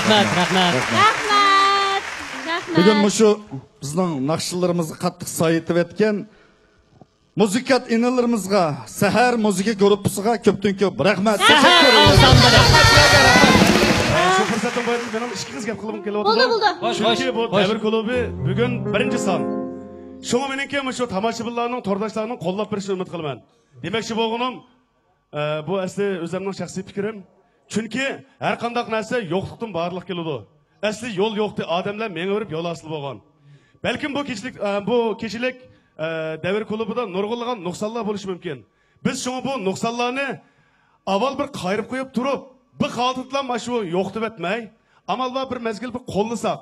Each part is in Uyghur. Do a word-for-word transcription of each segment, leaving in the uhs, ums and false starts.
رەھمەت، رەھمەت. رەھمەت، رەھمەت. بۈگۈن مۇشۇ بىزنىڭ ناخشىلىرىمىزغا قاتتىق سايىتىۋەتكەن مۇزىكانت ئىنىلىرىمىزغا، سەھەر مۇزىكا گۇرۇپپىسىغا كۆپتىن كۆپ رەھمەت، سەھەر تەشەككۈر. ئەنسامبىلى. شۇ پۇرسەتتىن پايدىلىنىپ مېنىڭ ئىككى قىز گەپ قىلغۇم كېلىۋاتىدۇ. بولدى، بولدى. خوش، چۈنكى بۇ دەۋر كۇلۇبى بۈگۈن بىرىنچى سان. شۇڭا مېنىڭكى مۇشۇ تاماشىبىنلارنىڭ، تورداشلارنىڭ قوللاپ بېرىشىنى ئۈمىد قىلىمەن. دېمەكچى بولغىنىم، ئە، بۇ ئەسلى ئۆزۈمنىڭ شەخسىي پىكرىم. چۈنكى ھەر قانداق نەرسە يوقلۇقتىن بارلىققا كېلىدۇ. ئەسلى يول يوقتى، ئادەملەر مېڭىۋېرىپ يول ھاسىل بولغان. بەلكىم بۇ كېچىلىك، ئە، بۇ كېچىلىك، ئە، دەۋر كۇلۇبىدا نۇرغۇنلىغان نۇقسانلار بولۇشى مۇمكىن. بىز شۇڭا بۇ نۇقسانلارنى ئاۋۋال بىر قايرىپ قويۇپ تۇرۇپ، بىر خالتىدىلا مانا شۇ يوقىتىۋەتمەي، ئامال بار بىر مەزگىل بىر قوللىساق،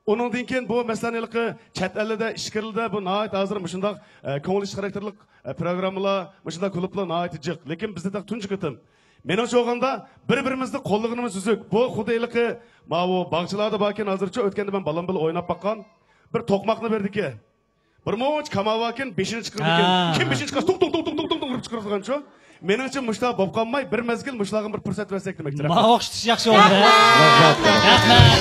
ئۇنىڭدىن كېيىن بۇ مەسىلەنى ھېلىقى چەت ئەللىدە، ئىچكىرىدە بۇ ناھايىتى ھازىر مۇشۇنداق، ئە، كۆڭۈل ئىش خاراكتېرلىك، ئە، پروگراممىلار، مۇشۇنداق كۇلۇبلار ناھايىتى جىق. لېكىن بىزدە تېخى تۇنجى قېتىم. مېنىڭچە ئالغاندا، بىر-بىرىمىزنى قوللىغىنىمىز ئۈزۈك. بۇ خۇددى ھېلىقى ماۋۇ باغچىلاردا باركەن ھازىرچۇ، ئۆتكەندە مەن بالام بىلەن ئويناپ باققان. بىر توقماقنى بېرىدىكەن. بىر مۇنچە كاماۋ باركەن، بېشىنى چىقىرىدىكەن. ھە. كىم بېشىنى چىقارسا، توڭ، توڭ، توڭ ئۇرۇپ چىقىرىدىغانچۇ. مېنىڭچە مۇشۇلار بولۇپ قالماي، بىر مەزگىل مۇشۇلارغا بىر پۇرسەت بەرسەك دېمەكچى. ماۋۇ ئوخشىتىش ياخشى بولدى. رەھمەت،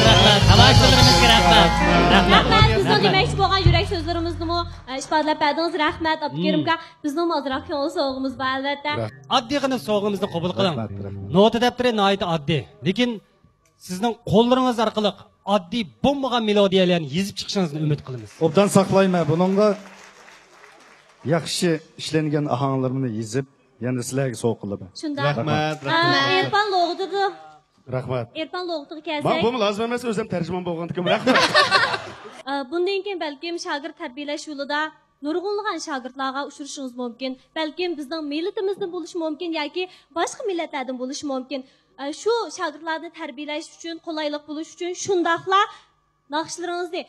رەھمەت. تاماشىبىنلىرىمىزگە رەھمەت. رەھمەت. بىزنىڭ دېمەكچى بولغان يۈرەك سۆزلىرىمىزنىمۇ، ئە، ئىپادىلەپ بەردىڭىز. رەھمەت، ئابدۇكېرىم ئاكا. بىزنىڭمۇ ئازراق كۆڭۈل سوۋغىمىز بار، ئەلۋەتتە. رەھمەت. ئاددىيغىنە سوۋغىمىزنى قوبۇل قىلىڭ. رەھمەت، رەھمەت. نوتا دەپتىرى ناھايىتى ئاددىي. لېكىن سىزنىڭ قوللىرىڭىز ئارقىلىق ئاددىي بولمىغان مېلودىيەلەرنى يېزىپ چىقىشىڭىزنى ئۈمىد قىلىمىز. ئوبدان ساقلايمەن. بۇنىڭغا ياخشى ئىشلەنگەن ئاھاڭلىرىمنى يېزىپ، يەنە سىلەرگە سوۋغا قىلىمەن. شۇنداق. رەھمەت، ئا، رەھمەت. ئېرپان لوغۇتىدا. رەھمەت. ئېرپان لوغۇتىغا ماڭا كەلسەك. بۇمۇ لازىم ئەمەس، ئۆزۈم تەرجىمان بولغاندىكىن. رەھمەت. ئا، بۇندىن كېيىن بەلكىم شاگىرت تەربىيەلەش يولىدا نۇرغۇنلىغان شاگىرتلارغا ئۇچرىشىڭىز مۇمكىن. بەلكىم بىزنىڭ مىللىتىمىزدىن بولۇشى مۇمكىن ياكى باشقا مىللەتلەردىن بولۇشى مۇمكىن. ئە، شۇ شاگىرتلارنى تەربىيەلەش ئۈچۈن، قولايلىق بولۇش ئۈچۈن، شۇنداقلا ناخشىلىرىڭىزنى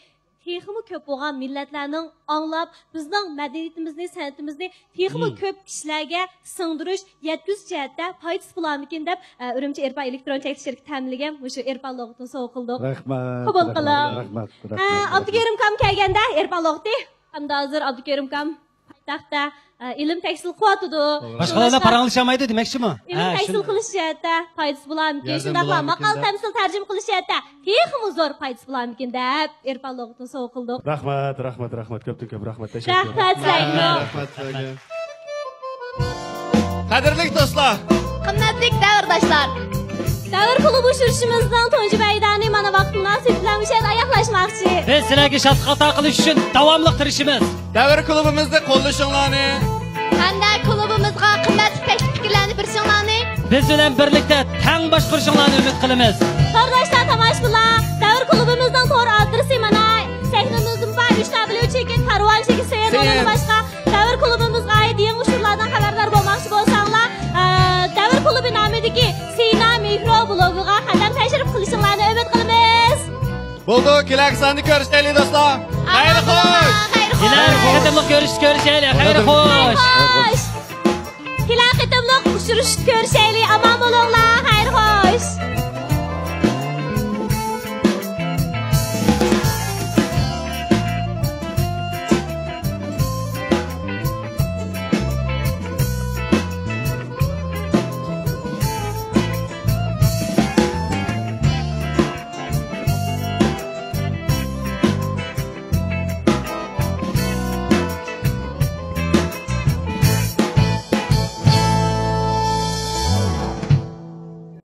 تېخىمۇ كۆپ بولغان مىللەتلەرنىڭ ئاڭلاپ، بىزنىڭ مەدەنىيىتىمىزنى، سەنئىتىمىزنى تېخىمۇ مم. كۆپ كىشىلەرگە سىڭدۈرۈش، يەتكۈزۈش جەھەتتە پايدىسى بولارمىكىن دەپ، ئە، ئۈرۈمچى ئېرپان ئېلېكترون چەكلىك شىركىتى تەمىنلىگەن مۇشۇ ئېرپان لوغۇتىنى سوۋغا قىلدۇق. رەھمەت، قوبۇل رەھمەت، قىلىڭ. رەھمەت، ھە، رەھمەت. ئابدۇكېرىم ئاكام كەلگەندە ئېرپان لوغۇتى. ئەمدى ھازىر ئابدۇكېرىم ئاكام پايتەختتە، ئە، ئىلىم تەھسىل قىلىۋاتىدۇ. باشقىلار بىلەن پاراڭلىشالمايدۇ دېمەكچىمۇ؟ ئىلىم ھە، تەھسىل شۇنداق. قىلىش جەھەتتە پايدىسى بولارمىكىن؟ ياردەم شۇنداقلا بولارمىكىن ماقالە دەپ. تەمسىل تەرجىمە قىلىش جەھەتتە تېخىمۇ زور پايدىسى بولارمىكىن دەپ ئېرپان لوغۇتىنى سوۋغا قىلدۇق. رەھمەت، رەھمەت، رەھمەت. كۆپتىن كۆپ رەھمەت. تەشەككۈر. رەھمەت سىلەرگىمۇ. رەھمەت سىلەرگە. قەدىرلىك دوستلار! قىممەتلىك دەۋرداشلار! دەۋر كۇلۇبى ئۇچرىشىشىمىزنىڭ تۇنجى مەيدانى مانا ۋاقىت مۇناسىۋىتى بىلەن مۇشۇ يەردە ئاياغلاشماقچى. بىز سىلەرگە شادلىق ئاتا قىلىش ئۈچۈن داۋاملىق تىرىشىمىز. دەۋر كۇلۇبىمىزنى قوللىشىڭلارنى ھەمدە كۇلۇبىمىزغا قىممەتلىك تەكلىپ پىكىرلەرنى بېرىشىڭلارنى بىز بىلەن بىرلىكتە تەڭ باشقۇرۇشۇڭلارنى ئۈمىد قىلىمىز. تورداشلار، تاماشىبىنلار، دەۋر كۇلۇبىمىزنىڭ تور ئادرېسى مانا سەھنىمىزدىمۇ بار، ئۈچ دەبليۇ چېكىت كارۋان چېكىت سى ئېن ئۇندىن باشقا دەۋر كۇلۇبىمىزغا ئائىت يېڭى ئۇچۇرلاردىن خەۋەردار بولماقچى بولساڭلار، ئە، دەۋر كۇلۇبى نامىدىكى سىنا مىكرو بلوگىغا قەدەم تەشرىپ قىلىشىڭلارنى ئۈمىد قىلىمىز. بولدى، كېلەركى ساندا كۆرۈشەيلى دوستلار. خەير خوش. خەير خوش. كېلەر قېتىملىق كۆرۈشۈشتە كۆرۈشەيلى. خەير خوش. خوش. كېلەر قېتىملىق ئۇچرىشىشتا كۆرۈشەيلى. ئامان بولۇڭلار. خەير